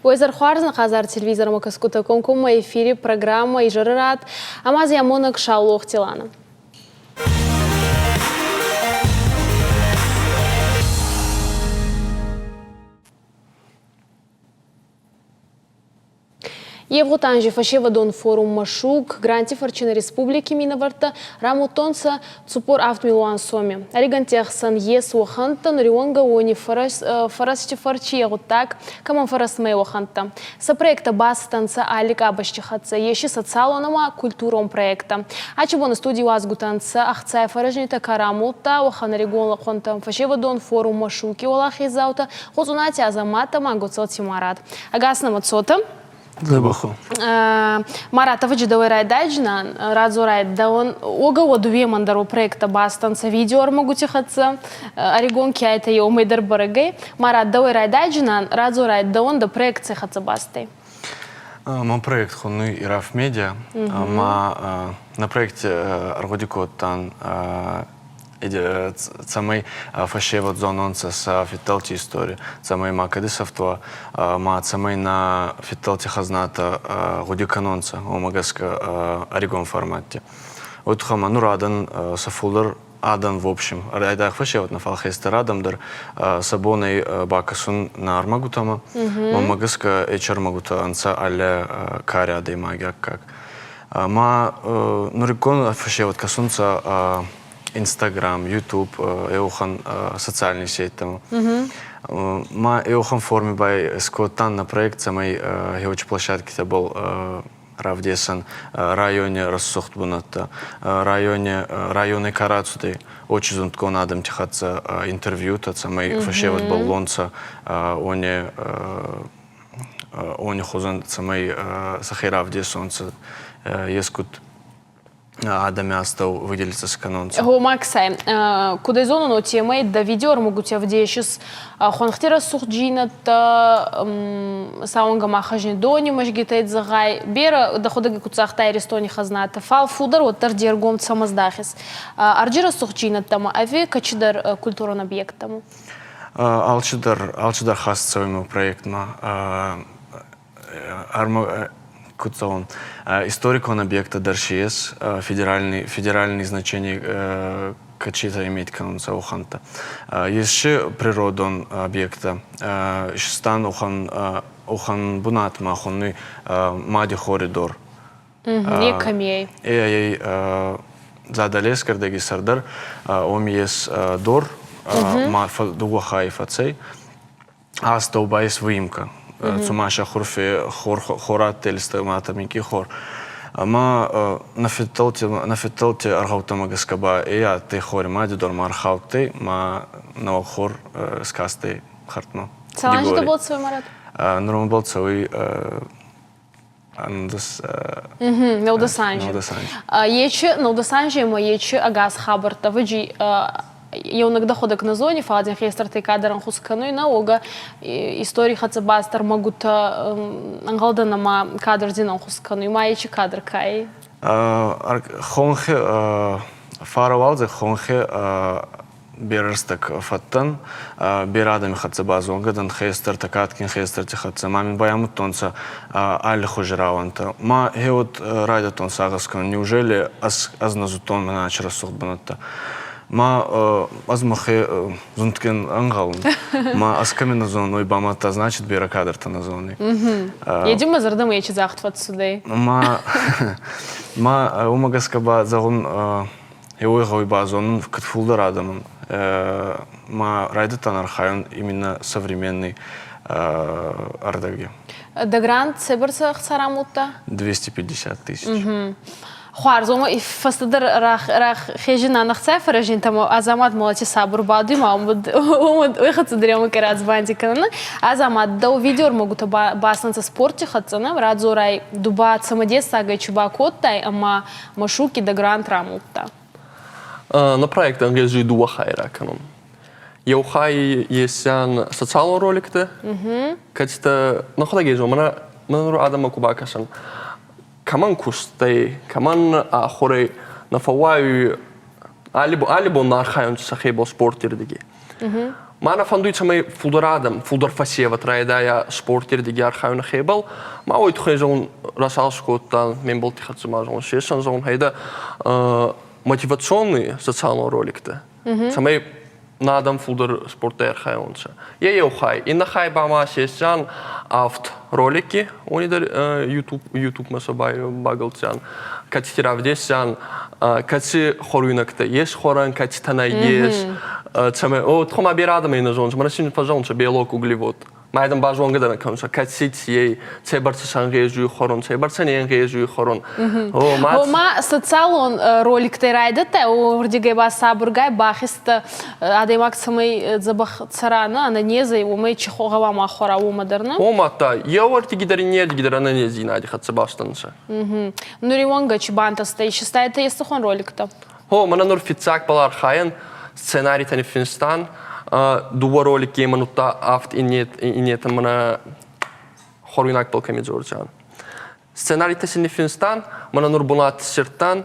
Уӕ хуарз хъазар телевизормӕ кӕсгутӕ, комкоммӕ эфири программӕ «Изӕры рад» ӕма зи амонӕг Саулохти Лана. Евгъуд анзи фӕсевӕдон форум «Машук» гранти фӕрци нӕ республики минӕвӕрттӕ рамулдтонцӕ 47 милуан соми. Ӕригӕнтти ӕхсӕн ес уӕхӕнттӕ, нуриуӕнгӕ уони фӕрӕзти фӕрци е гъуддаг кӕмӕн фӕрӕстмӕ уӕхӕнттӕ. Сӕ проекттӕ бацудӕнцӕ алли къабӕзти хӕццӕ, ес социалон ӕма культурон проекттӕ. Ачи студий уазгутӕ нцӕ ӕхцай фӕрӕзнитӕ ка рамулдта, уӕхӕн ӕригон лӕхъуӕнтӕ, фӕсевӕдон форум «Машук»-и уӕлахездзаутӕ Гъуцъунати Азамат ӕма Гоцелти Марат. Ӕгас нӕмӕ цотӕ. Дзӕбӕх. Маратовы дӕуӕй райдайджынӕн радзорай дӕуӕн уогӕ уӕдуемӕн дӕр проекттӕ бастӕнцӕ видеоӕрмӕгути хӕццӕ ӕригон ке айтӕ еумӕй дӕр бӕрӕгӕй. Марат, дӕуӕй райдайджынӕн радзорай дӕуӕн дӕ проект ци хӕццӕ бастӕй? Мӕ проект хонуй Ираф Медиа. Ма на проекте ӕргъуди кодтан цӕмӕй фӕсевӕд зононцӕ сӕ фидтӕлти истори, цӕмӕй макӕд исӕфтуа, ма цӕмӕй нӕ фидтӕлти хӕзнатӕ гъуди кӕнонцӕ, уомӕ гӕсгӕ ӕригон форматти. Уой туххӕй ма нур адӕн сӕ фулдӕр адӕн в общем, айдагъ фӕсевӕд нӕ, фал хестӕр адӕм дӕр сӕ бон ӕй бакӕсун нӕ ӕрмӕгутӕмӕ. Уомӕ гӕсгӕ ечи ӕрмӕгутӕ ӕнцӕ алли кари адӕймаги аккаг. Ма нуриккон фӕсевӕд кӕсунцӕ Инстаграм, Ютуб, еухан социальный сеттӕмӕ. Ма еухан форми бай скодтан на проект, цӕмӕй еучи площадкитӕбӕл равдесӕн райони рӕсугъд бунӕттӕ, райони райони ка рацудӕй, очи зундгонд адӕмти хӕццӕ интервьютӕ, цӕмӕй фӕсевӕд бӕллонцӕ уони уони хузӕн, цӕмӕй сӕхе равдесонцӕ ескуд адӕми астӕу выделиться скӕнонцӕ. Гъо, Максай, куд зонун, уотемӕй дӕ видеоӕрмӕгутӕ вдесис хуӕнхти рӕсугъддзийнӕдтӕ, сауӕнгӕ ма Хӕзнидони мӕзгитӕй зӕгъай, берӕ дӕхуӕдӕг куд загътай Иристони хӕзнатӕ, фал фулдӕр уӕддӕр де ргом цӕмӕ здахис? Ӕрдзи рӕсугъддзийнӕдтӕмӕ ӕви кӕцидӕр культурон объекттӕмӕ? Алчидӕр хаст цӕуй мӕ проектмӕ. Куд зӕгъон, историкон объекттӕ дӕр си ес, федеральный значение кӕцитӕ иметь кӕнунцӕ уӕхӕнттӕ. Ес си природон объекттӕ. Стан уӕхӕн бунатмӕ хуннуй Мади хори дор. Е кӕми ӕй? Е ӕй Задӕлескӕрдӕги сӕрдар, уоми ес дор, ма дууӕ хайи фӕцӕй. Астӕу ба ес выемка. Цума сӕ хурфи хор адтӕй ма минкъий хор. Ӕма нӕ фидтӕлти ӕргъӕуттӕмӕ гӕсгӕ ба е адтӕй хори мади дор ма ӕрхаудтӕй, ма нӕуӕг хор скастӕй хӕрдмӕ. Цал анзи дӕбӕл цӕуй, Марат? Нур мӕбӕл цӕуй Нӕудӕс анзи. Ечи нӕудӕс анзи ӕма ечи ӕгас хабӕрттӕ ӕвӕдзи еунӕг дӕхуӕдӕг нӕ зони, фал дин хестӕртӕй кадӕр ӕнхус кӕнуй, нӕ уогӕ историй хӕццӕ баст ӕрмӕгутӕ ӕнгъӕлдӕн ӕма кадӕр дин ӕнхус кӕнуй. Ма ечи кадр ка ӕй? Хонхи фарӕ уалдзӕг хонхи берӕ рӕстӕг фӕдтӕн, берӕ адӕми хӕццӕ базонгӕ дӕн, хестӕртӕ, кадгин хестӕрти хӕццӕ. Ма мин байамудтонцӕ аллихузи рауӕнтӕ. Ма гъеуӕд райдӕдтон сагъӕс кӕнун, неужели ӕз нӕ зудтон мӕнӕ ачи рӕсугъд бунӕттӕ. Ма ӕз мӕхе зундгин ӕнгъӕлун. Ма ӕз кӕми нӕ зонун, уой ба мадта значит берӕ кадртӕ нӕ зонуй. Еди мӕ зӕрдӕмӕ ечи загъд фӕццудӕй. Ма ма уомӕ гӕсгӕ ба зӕгъун Еуей гъӕуй базонун, куд фулдӕр адӕмӕн. Ма райдӕдтан архайун именно современный ӕрдӕги. Дӕ грант цӕйбӕрцӕ ӕхца рамулдта? 250 тысяч. Хуарз, ома фӕстӕдӕр рахезинан ӕхцай фӕрӕзнитӕмӕ Азамат молати сабур бадуй ма уой хӕццӕ дӕр ӕма ке радзубанди кӕнӕн. Азамат, дӕу видеоӕрмӕгутӕ баснцӕ спорти хӕццӕ, нӕ? Радзорай, ду ба цӕмӕдессагӕй чи бакодтай ӕма Машуки дӕ грант рамулдта? На проект ӕнгъезуй дууӕ хайи ракӕнун. Еу хай есиан социалон роликтӕ, кӕцитӕ нӕхуӕдӕг езон, мӕнӕ нур адӕммӕ ку бакӕсӕн, кӕмӕн кустӕй, кӕмӕн ахурӕй нӕ фӕууайуй алли бон архайунцӕ сӕхебӕл спорти рдиги. Ма нӕ фӕндуй, цӕмӕй фулдӕр адӕм, фулдӕр фӕсевӕд райдайа спорти рдиги архайун ӕхебӕл. Ма уой туххӕй зӕгъун, расагъӕс кодтан ме мбӕлтти хӕццӕ ма зӕгъун, сесӕн зӕгъун, гьӕйдӕ мотивационный социалон роликтӕ, цӕмӕй нӕ адӕм фулдӕр спорттӕй архайонцӕ. Е еу хай. Иннӕ хай ба ма сесдзиан авд ролики, уони дӕр YouTube-мӕ сӕ багӕлдзиан, кӕцити равдесдзиан, кӕци хуӕруйнӕгтӕ ес хуӕрӕн, кӕцитӕ нӕййес, цӕмӕй, о, тухӕ ма берӕ адӕмӕй нӕ зонунцӕ, мӕнӕ син фӕззӕгъунцӕ белок, углевод. Ма адӕм базонгӕ дӕр кӕнунцӕ, кӕци ци цӕйбӕрцӕ сӕнгъезуй хуӕрун, цӕйбӕрцӕ не нгъезуй хуӕрун. Ома социалон роликтӕй райдӕдта, уордигӕй ба сабургай бахизтӕ адӕймаг цӕмӕй дзӕбӕх цӕра, нӕ, ӕнӕнезӕй, уомӕй чи гъӕуама хуӕра, уомӕ дӕр, нӕ? О, мадта, еуӕрдиги дӕр иннердиги дӕр ӕнӕнездзийнади хӕццӕ баст ӕнцӕ. Нуриуӕнгӕ чи бантӕстӕй, исистайтӕ ести хуӕн роликтӕ? Хо, мӕнӕ нур фиццаг бал архайӕн, сценаритӕ ниффинстан, дууӕ роликки мӕн удта авд иннетӕ мӕнӕ хуӕруйнагбӕл кӕми дзордзиан. Сценаритӕ си ниффинстан, мӕнӕ нур бунат иссердтан,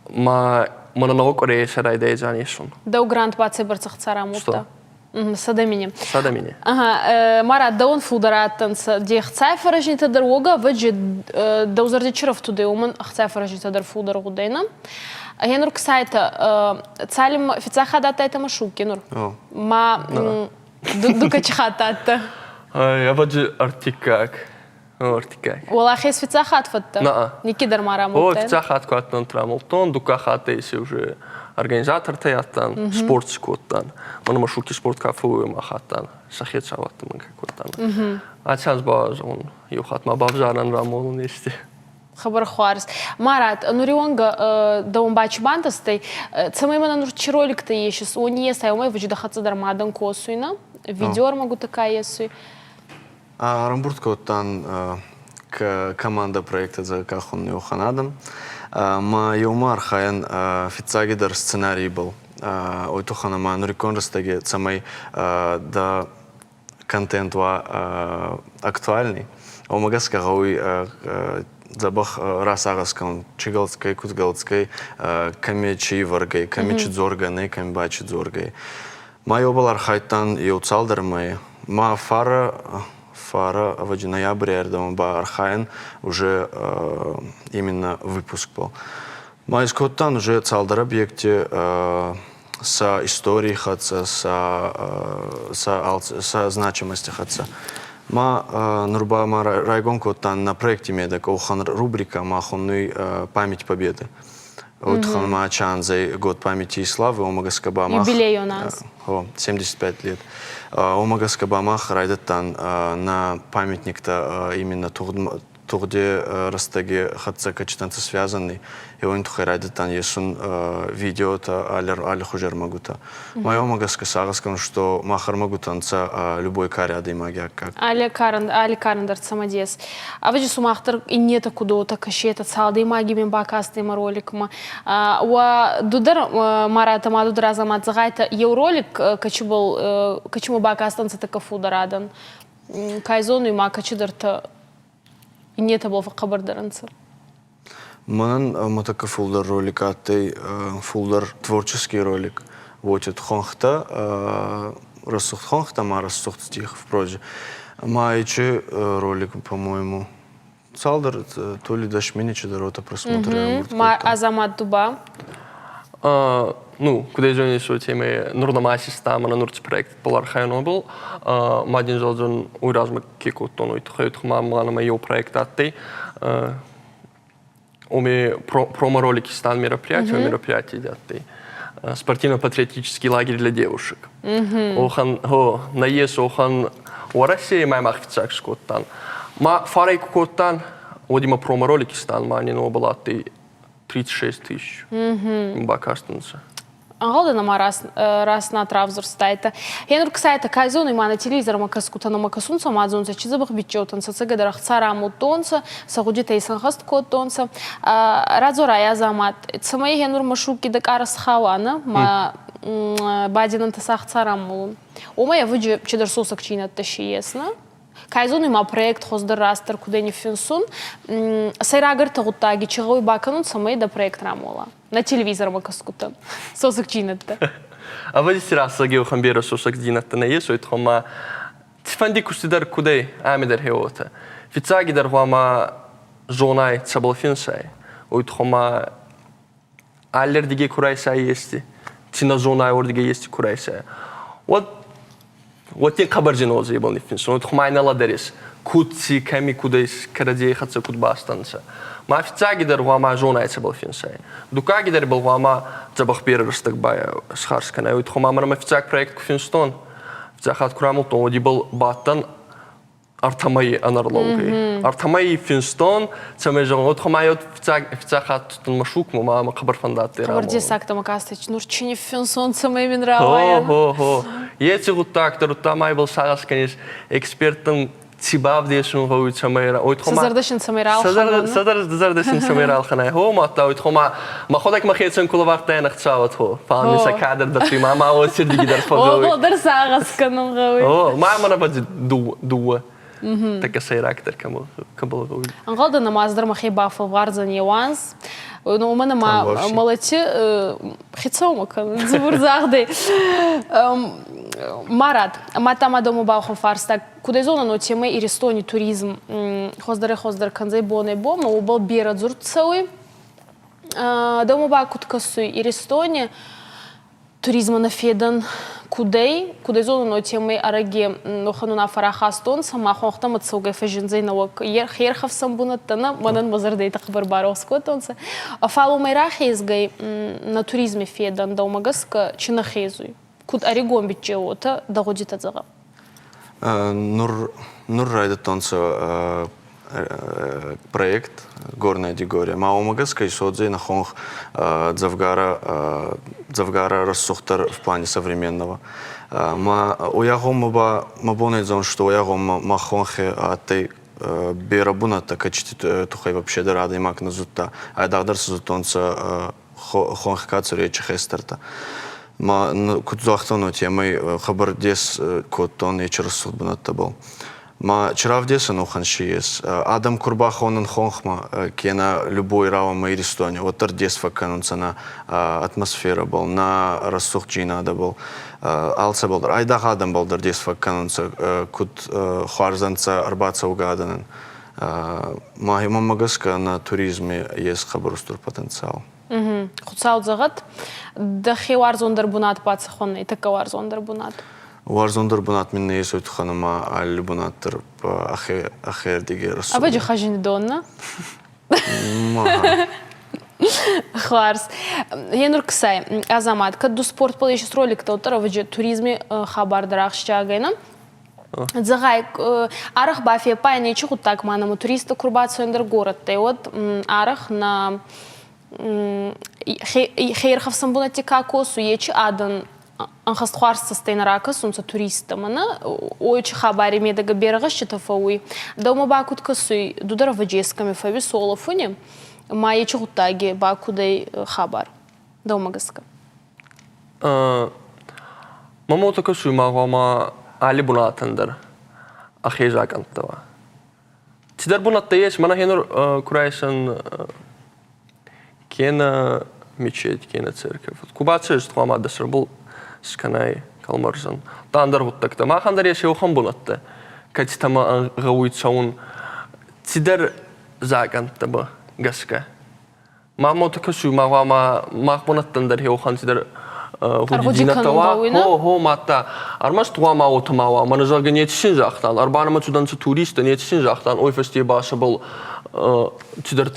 ма мӕнӕ нӕуӕг къуӕрей сӕ райдайдзӕн есун. Дӕу грант ба цӕйбӕрцӕ хца рамулдта? 100 000. 100 000. Ага, Марат, дӕуӕн фулдӕр адтӕнцӕ де хцай фӕрӕзнитӕ дӕр уогӕ, ӕвӕджи дӕу зӕрди чи рафтудӕй, уомӕн ӕхцай фӕрӕзнитӕ дӕр фулдӕр гъудӕй, нӕ? Гъенур ксайтӕ, цалинмӕ фиццаг хатт адтайтӕ Машукки нур? Ма ду кӕци хатт адтӕ? Ӕвӕджи ӕртиккаг. Ӕртиккаг. Уӕлахез фиццаг хатт фӕдтӕ? На. Никки дӕр ма рамулдтай? О, фиццаг хатт ку адтӕн рамулдтон, дуккаг хатт esi уже организатортӕй адтан, спорт кодтан. Мӕн Машуки спорт кафе мах адтан, сӕхе цауӕтты мын кодтан. Аци анз ба, зӕгъун, еу хатт ма бавзарӕн рамолун ести. Хабар хуарз. Марат, нуриуӕнгӕ дӕуӕн ба чи бантӕстӕй, цӕмӕй мӕнӕ нур чи роликтӕ есис, уони есай, уомӕй вӕджи хӕццӕ дӕр ма адӕн косуй, на? Видеоӕрмӕгутӕ ка есуй? Ӕрӕмбурд кодтан командӕ проекта ка хуннуй уӕхӕн адӕм. Ма еумӕ архайӕн фиццагидӕр сценарийбӕл. Уой туххӕн ӕма нуриккон рӕстӕги цӕмӕй дӕ контент уа актуальный, уомӕ гӕсгӕ гъӕуй дзӕбӕх расагъӕс кӕнун, чи гӕлдзгӕй, куд гӕлдзгӕй, кӕми чи ивӕргӕй, кӕми чи дзоргӕ нӕй, кӕми ба чи дзоргӕй. Ма еубӕл архайдтан еу цалдӕр мӕйи. Ма фарӕ, ӕвӕджи, ноябри ӕрдӕмӕ ба архайӕн уже именно выпуск был. Ма искодтан уже цалдӕр объекти сӕ историй хӕццӕ, сӕ значимости хӕццӕ. Ма нур ба ма райгон кодтан на проекти медӕг уӕхӕн рубрикӕ, ма хуннуй «Память Победы». Вот ма анзӕй год памяти и славы, уомӕ гӕсгӕ ба мах Юбилей у нас. О, 75 лет. Уомӕ гӕсгӕ ба мах райдӕдтан на памятниктӕ именно тугъди рӕстӕги хӕццӕ кӕчитӕнцӕ связанный. И уой туххӕй райдӕдтан есун видеотӕ, аллихузи ӕрмӕгутӕ. Ма уомӕ гӕсгӕ сагъӕс кӕнун, что мах ӕрмӕгутӕ нцӕ любой кари адӕймаги аккаг. Алли карӕн дӕр цӕмӕдес. Ӕвӕджи сумах дӕр иннетӕ куд уотӕ кӕсетӕ, цал адӕймаги мин бакастӕй мӕ роликмӕ. Уӕ ду дӕр, Марат ӕма ду дӕр Азамат зӕгъайтӕ, еу ролик кӕчибӕл кӕчимӕ бакастӕнцӕ тӕккӕ фулдӕр адӕн. Кай зонуй ма кӕчидӕртӕ иннетӕбӕл фӕхъхъӕбӕрдӕр ӕнцӕ. Мӕнӕн мӕ тӕккӕ фулдӕр ролик адтӕй фулдӕр творческий ролик. Уотид хуӕнхтӕ, рӕсугъд хуӕнхтӕ ма рӕсугъд стих в прозе. Ма ечи ролик, по-моему, цалдӕр то ли 10 000 чидӕр уотӕ просмотры. Ма Азамат ду ба? Ну, куд зонис, темӕ нур нӕма систа, мӕнӕ нур ци проект был архайӕн был. Ма дин зӕгъдзӕн, уой размӕ ке кодтон, уой туххӕй ма мӕнӕ еу проект адтӕй. Уми промо-ролики стан мероприятие адтӕй. Спортивно-патриотический лагерь для девушек. Охан, хо, наес охан Уӕрӕсейы мӕ мах фиццаг скодтан. Ма фарӕй ку кодтан, уӕд имӕ промо-ролики стан ма не был адтӕй 36 тысяч. Бакастӕнцӕ. Ӕнгъӕлдӕн ӕма раст над равзурстайтӕ. Гъенур ксайтӕ, кай зонуй ма нӕ телевизормӕ кӕсгутӕ нӕмӕ кӕсунцӕ, ма зонцӕ, чи дзӕбӕх биччеутӕнцӕ, ӕцӕгӕйдӕр ӕхца рамудтонцӕ, сӕ гъудитӕ исӕнхӕст кодтонцӕ. Радзорай, Азамат, цӕмӕй гъенур Машукки дӕ къарӕ схауа, нӕ? Ма бадинӕнтӕ сӕ ӕхца рамолун. Уомӕй ӕвӕджи чидӕр сосӕг чи нӕдтӕ си ес, нӕ? Кай зонуй ма проект хуӕздӕр растдӕр кудӕй ниффинсун. Сӕйраг ӕртӕ гъуддаги чи гъӕуй бакӕнун, цӕмӕй дӕ проект рамола? На телевизормӕ кӕсгутӕн. Сосӕг чи нӕдтӕ? Ӕвӕдзи ци рӕстӕг еуӕхӕн берӕ сосӕгдзийнӕдтӕ нӕййес, уой туххӕн ма цифӕнди кусти дӕр куд ӕй, ами дӕр хе уотӕ. Фиццагидӕр гъуама зонай, цӕбӕл финсай, уой туххӕн ма аллердиги ку райсай ести, ци нӕ зонай, уордиги ести ку райсай, уӕд уӕд дин хъӕбӕр зин уодзӕй ибӕл ниффинсун. Уӕд хумай нӕ лӕдӕрис, куд ци, кӕми куд ӕй, кӕрӕдзей хӕццӕ куд баст ӕнцӕ. Ма фиццагидӕр гъуама зонай, цӕбӕл финсай. Дуккагидӕр ибӕл гъуама дзӕбӕх берӕ рӕстӕг схарз кӕнай. Уой туххӕй ма мӕ фиццаг проект ку финстон, фиццаг хатт ку рамулдтон, уӕд ибӕл бадтӕн ӕртӕмӕй ӕнӕрлӕугӕй. Ӕртӕмӕй финстон, цӕмӕй зӕгъон, вот хумай фиццаг фиццаг хатт Машукмӕ ма мӕ хъӕбӕр фӕндадтӕй Хъӕбӕр дессагтӕ ма кастӕй, нур чи ниффинсон, цӕмӕй мин рауайа. Хо, хо, хо. Еци гъуддаг дӕр удта ма ибӕл сагъӕс кӕнис, эксперттӕн ци бавдесун гъӕуй, цӕмӕй ой Сӕ зӕрдӕ син цӕмӕй ралхӕнон. Сӕ зӕрдӕ син цӕмӕй ралхӕнай. Хо, мадта ой хо ма мӕхуӕдӕг мӕхецӕн ку лӕвардтайнӕ ӕхцауат, хо. Фал ми сӕ кадӕр дӕттуй, ма ма уоцирдиги дӕр фӕгъгъӕуй. О, дӕр сагъӕс кӕнун гъӕуй. О, ма мӕнӕ ба дууӕ. Тӕккӕ сӕйрагдӕр кӕбӕл гъӕуй. Ӕнгъӕлдӕн ӕма ӕз дӕр мӕхе бафӕлвардзӕн еу анз. Уомӕн ӕма мӕлӕти хецаумӕ кӕнун дзубурдзагъдӕй. Марат, мадта ма дӕумӕ бауӕхӕн фарста. Куд ӕй зонӕн, уотемӕй Иристони туризм хуӕздӕрӕй-хуӕздӕр кӕндзӕй бонӕй-бонмӕ, уобӕл берӕ дзурд цӕуй. Дӕумӕ ба куд кӕсуй, Иристони туризмӕн нӕ федӕн куд ӕй, куд ӕй зонун, уотемӕй ӕрӕги уӕхӕн унаффӕ рахастонцӕ, ма хуӕнхтӕмӕ цӕугӕй фӕззиндзӕй нӕуӕг хеерхӕфсӕн бунӕттӕ, нӕ, мӕнӕн мӕ зӕрдӕ итӕ хъӕбӕр барохс кодтонцӕ. Фал уомӕй рахезгӕй нӕ туризми федӕн дӕумӕ гӕсгӕ чи нӕ хезуй? Куд ӕригон бичче, уотӕ дӕ гъудитӕ зӕгъӕ. Нур райдӕдтонцӕ проект Горная Дигория. Ма уомӕ гӕсгӕ исуодзӕй нӕ хонх дзӕвгарӕ дзӕвгарӕ рӕсугъддӕр в плане современного. Ма уойагъоммӕ ба мӕ бон ӕй зӕгъун, что уойагъоммӕ мах хонхи адтӕй берӕ бунӕттӕ, кӕцити туххӕй вообще дӕр адӕймаг нӕ зудта. Айдагъдӕр сӕ зудтонцӕ хонхи ка цӕруй, ечи хестӕртӕ. Ма куд загътон, уотемӕй хъӕбӕр дес кодтон ечи рӕсугъд бунӕттӕбӕл. Ма чиравдесӕн уӕхӕн си ес. Адӕм ку рбахонун хонхмӕ кенӕ любой рауӕнмӕ Иристони, уӕддӕр дес фӕккӕнунцӕ нӕ атмосферӕбӕл, нӕ рӕсугъддзийнадӕбӕл, алцӕбӕл дӕр. Айдагъ адӕмбӕл дӕр дес фӕккӕнунцӕ, куд хуарз ӕнцӕ ӕрбацӕугӕ адӕнӕн. Ма мӕнмӕ гӕсгӕ нӕ туризми ес хъӕбӕр устур потенциал. Хуцау зӕгъӕд, дӕхе уарзондӕр бунат ба цӕхуӕн ӕй, тӕккӕ уарзондӕр бунат? Уарзондӕр бунат мин нӕййес уой туххӕн ӕма алли бунат дӕр ӕхе ӕрдиги рӕсугъд. Ӕвӕджи хӕзиндон, нӕ? Хуарз. Енур ксай, Азамат, кӕд ду спортбӕл ес роликтӕ, уӕддӕр ӕвӕджи туризми хабар дӕр ахсджиаг ӕй, нӕ? Зӕгъай, арӕх бафеппайӕн нечи гъуддаг ма нӕмӕ туристтӕ ку рбацӕуӕн дӕр горӕттӕй, уӕд арӕх нӕ хеерхӕфсӕн бунӕтти ка косуй, ечи адӕн ӕнхӕст хуарз цӕстӕй нӕ ракӕсунцӕ туристтӕмӕ, нӕ? Ой, чи хабари медӕгӕ берӕгъӕсчитӕ фӕууй. Дӕумӕ ба куд кӕсуй, ду дӕр ӕвӕджи ескӕми фӕууис уолӕфуни, ма ечи гъуддаги ба куд ӕй хабар дӕумӕ гӕсгӕ? Мӕмӕ уотӕ кӕсуй, ма гъуама алли бунатӕн дӕр ӕхе закъӕнттӕ уа. Цидӕр бунӕттӕ ес, мӕнӕ хенур ку райсӕн кенӕ мечеть, кенӕ церковь. Ку бацӕуис, гъуама дӕ сӕрбӕл скӕнай кӕлмӕрзӕн. Да ӕндӕр гъуддӕгтӕ. Махӕн дӕр ес еуӕхӕн бунӕттӕ, кӕцитӕмӕ гъӕуй цӕун цидӕр закъӕнттӕмӕ гӕсгӕ. Ма мотӕ кӕсуй, ма гъуама мах бунӕттӕн дӕр еуӕхӕн цидӕр гъудидзийнӕдтӕ уа. Хо, хо, мадта. Ӕрмӕст гъуама уотӕ ма уа. Мӕнӕ зӕгъгӕ, неци син загътан. Ӕрбанӕмӕ цудӕнцӕ туристтӕ, неци син загътан. Ой фӕсте ба сӕбӕл цидӕр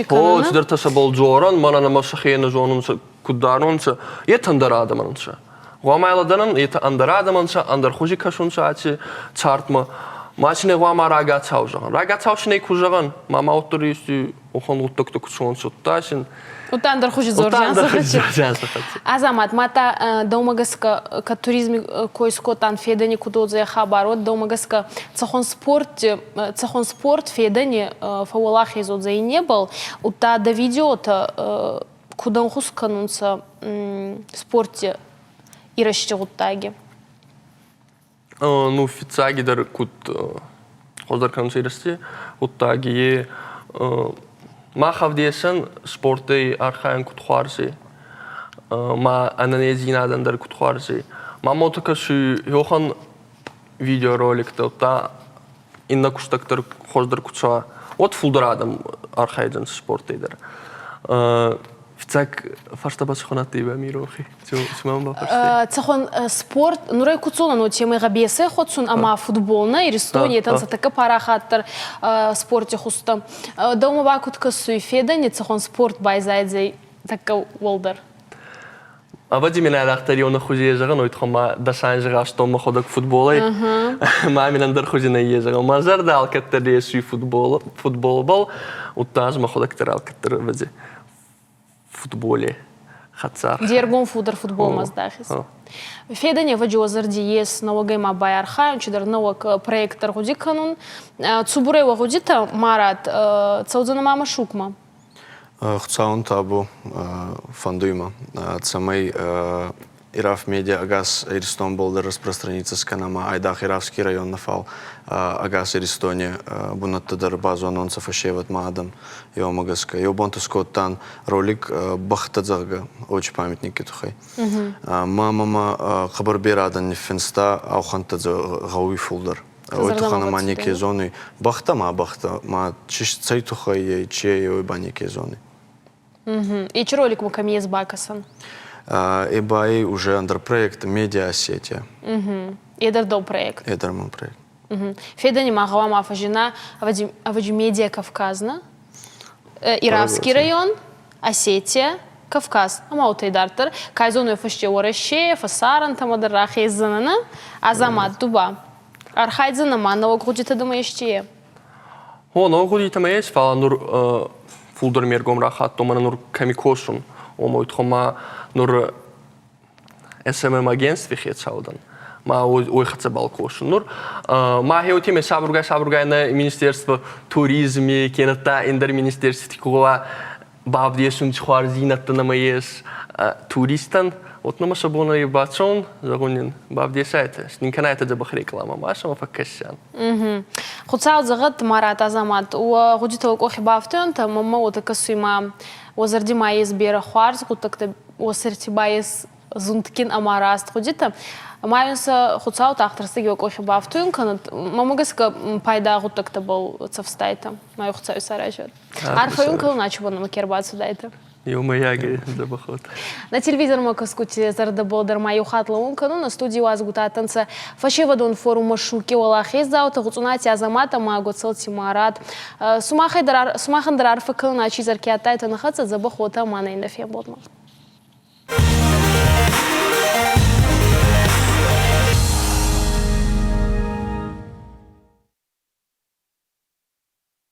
хо, цидӕртӕ сӕбӕл дзорӕн, мӕнӕ нӕмӕ сӕхе нӕ зонунцӕ, куд дарунцӕ. Етӕ ӕндӕр адӕм ӕнцӕ. Гъуама ӕлӕдӕрӕн, етӕ ӕндӕр адӕм ӕнцӕ, ӕндӕр хузи кӕсунцӕ аци цардмӕ. Ма си не гъуама рагацау зӕгъӕн. Рагацау си не ку зӕгъӕн, ма ма уӕддӕр ести уӕхӕн гъуддӕгтӕ ку цӕуонцӕ, удта син Удта ӕндӕр хузи дзордзиан. Азамат, мадта дӕумӕ гӕсгӕ, кӕд туризми кой скодтан федӕни куд уодзӕй хабар, уӕд дӕумӕ гӕсгӕ цӕхуӕн спорт федӕни фӕууӕлахез уодзӕй небал, удта дӕ видеотӕ куд ӕнхус кӕнунцӕ спорти ирӕзти гъуддаги? Ну, фиццагидӕр куд хуӕздӕр кӕнунцӕ ирӕзти гъуддаги, е мах ӕвдесӕн спортӕй архайӕн куд хуарз ӕй. Ма ӕнӕнездзийнадӕн дӕр куд хуарз ӕй. Ма мӕ кӕсуй уӕхӕн видеороликтӕ, удта иннӕ кустӕг дӕр хуӕздӕр ку цӕуа, уӕд фулдӕр адӕм архайдзӕнцӕ спортӕй дӕр. Фиццаг фарста ба цӕхуӕн адтӕй ба ми рохи? Цума мӕ бафарстай? Цӕхуӕн спорт нурӕй ку цонан, уотемӕй гъӕбесӕй хуӕцун ӕма футбол нӕ Иристони етӕ нцӕ тӕккӕ парахатдӕр спорти хузтӕ. Дӕумӕ ба куд кӕсуй, федӕни цӕхуӕн спорт байзайдзӕй тӕккӕ уӕлдӕр? Ӕвӕдзи мин ӕрӕхдӕр еунӕг хузи зӕгъӕн, уой туххӕн ма дӕс анзи гъазтон мӕхуӕдӕг футболӕй. Ма мин ӕндӕр хузи нӕййес зӕгъӕн. Мӕ зӕрдӕ алкӕддӕр есуй футбол, футболбӕл, удта ӕз мӕхуӕдӕг дӕр алкӕддӕр ӕвӕдзи футболе хӕццӕ. Де ргом фулдӕр футболмӕ здахис. Федӕни ӕвӕдзи уӕ зӕрди ес нӕуӕгӕй ма байархайун, чидӕр нӕуӕг проект ӕргъуди кӕнун. Цубурӕй уӕ гъудитӕ, Марат, цӕудзӕнӕ ма Машукмӕ? Хуцауӕн табу, фӕндуй мӕ, цӕмӕй Ираф Медиа ӕгас Иристонбӕл дӕр распространиться скӕна ма айдагъ Ирафский район нӕ, фал ӕгас Иристони бунӕттӕ дӕр базононцӕ фӕсевӕд ма адӕм. Еумӕ гӕсгӕ. Еу бонтӕ скодтан ролик бӕхтӕ, зӕгъгӕ, очи памятники туххӕй. Ма мӕмӕ хъӕбӕр берӕ адӕн ниффинста, ӕхуӕнттӕ гъӕуй фулдӕр. Уой туххӕн ӕма неке зонуй. Бӕхтӕ ма бӕхтӕ, ма цӕй туххӕй ӕй, чи ӕй, уой ба неке зонуй. Эти ролик мы кӕми ес бакӕсӕн? Е ба ӕй уже ӕндӕр проект «Медиа Осетия». Е дӕр дӕу проект? Е дӕр мӕн проект. Федӕни ма гъӕуама фӕззина ӕвӕдзи «Медиа Кавказ», на? Ирафский район, Осетия, Кавказ. Ӕма уотӕ идарддӕр. Ка зонуй фӕсте Уӕрӕсе, фӕсарӕнтӕмӕ дӕр рахездзӕнӕ, Азамат, ду ба? Архайдзӕнӕ ма нӕуӕг гъудитӕ дӕмӕ ести? О, нӕуӕг гъудитӕ ес, фал нур фулдӕр ме ргом рахаттон, мӕнӕ нур кӕми косун, уомӕй ма нур SMM-агентстви хецау дӕн. Ма уой хӕццӕ бал косун. Нур ма хеутеме сабургай-сабургай нӕ министерство туризми, кенӕдта ӕндӕр министерствити ку бавдесун хуарздзийнӕдтӕ нӕмӕ ес туристӕн. Вот нӕмӕ сӕ бон ӕй бацӕун, зӕгъун ин, бавдесайтӕ, нин кӕнайтӕ дзӕбӕх рекламӕ, ма сӕмӕ фӕккӕсиан. Хуцау зӕгъӕд, Марат, Азамат, уӕ гъудитӕ уӕ къохи бафтуйӕнтӕ, мӕнмӕ уотӕ кӕсуй ма уӕ зӕрди ма ес берӕ хуарз гъуддӕгтӕ, уӕ сӕрти ба ес зундгин ӕма раст гъудитӕ. Ма ин сӕ Хуцау тагъд рӕстӕги уӕ къохи бафтуйун кӕнӕд. Мӕнмӕ гӕсгӕ пайда гъуддӕгтӕбӕл цӕфстайтӕ. Ма Хуцау исаразӕд. Арфӕ уин кӕнун ачи ке рбацудайтӕ. Еумӕйагӕй дзӕбӕх На телевизормӕ кӕсгути зӕрдӕбӕл дӕр ма еу хатт лӕуун кӕнун. На студий уазгутӕ адтӕнцӕ фӕсевӕдон форум Машуки уӕлахездзаутӕ Гъуцъунати Азамат ӕма Гоцелти Марат. Сумахӕн дӕр арфӕ кӕнун ачи изӕр ке адтайтӕ нӕ хӕццӕ, дзӕбӕх уотӕ ӕма нӕ иннӕ фембӕлдмӕ.